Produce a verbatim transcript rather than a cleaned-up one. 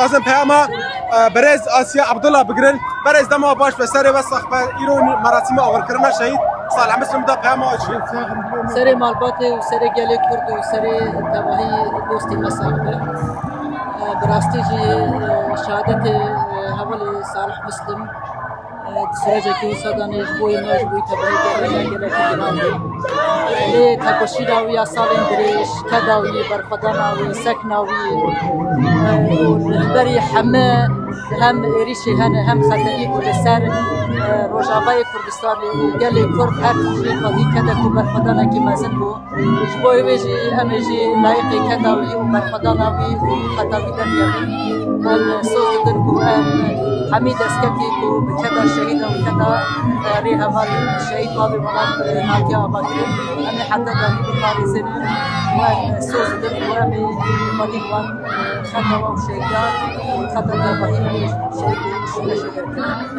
Lazim peyama e, berêz Asiya Abdullah bigirin. Berêz dema baş ve serê we sax be. Îro merasîma awirkirina şehîd Salih Muslim da peyama çi? Serê malbatê û serê gelê Kurd û serê tevahî dostê me sax be. E, bi rastî jî e, şehadetê e, hevalê Salih Muslim e, di sürecekî wisa de ne ji bo me, ji bo tevahî gelê me gelekî giran bû. Lê tekoşîna wî ya salên dirêj, keda wî, berxwedana wî, sekna wî e, û rihberî heme hem êrîşê hene hem xeterî ku li ser e, Rojavayê Kurdistanê û gelê Kurd her tiştê xwedî kedek û berxwedanekî mezin bû. Ji bo wê jî em ê jî layiqê keda wî û berxwedana wî û xeta wî derkevin. Em soz didin ku em hemî destkeftî ku bi keda şehîd û keda e, rêheval şehîd bavê welat e, hatiye avakirin. Em ê heta danî biparêzin û em soz didin ku em ê xwedî wan e, xeta wan şehîdan û xeta tevahî em ê şehîd û şehîd derkevin.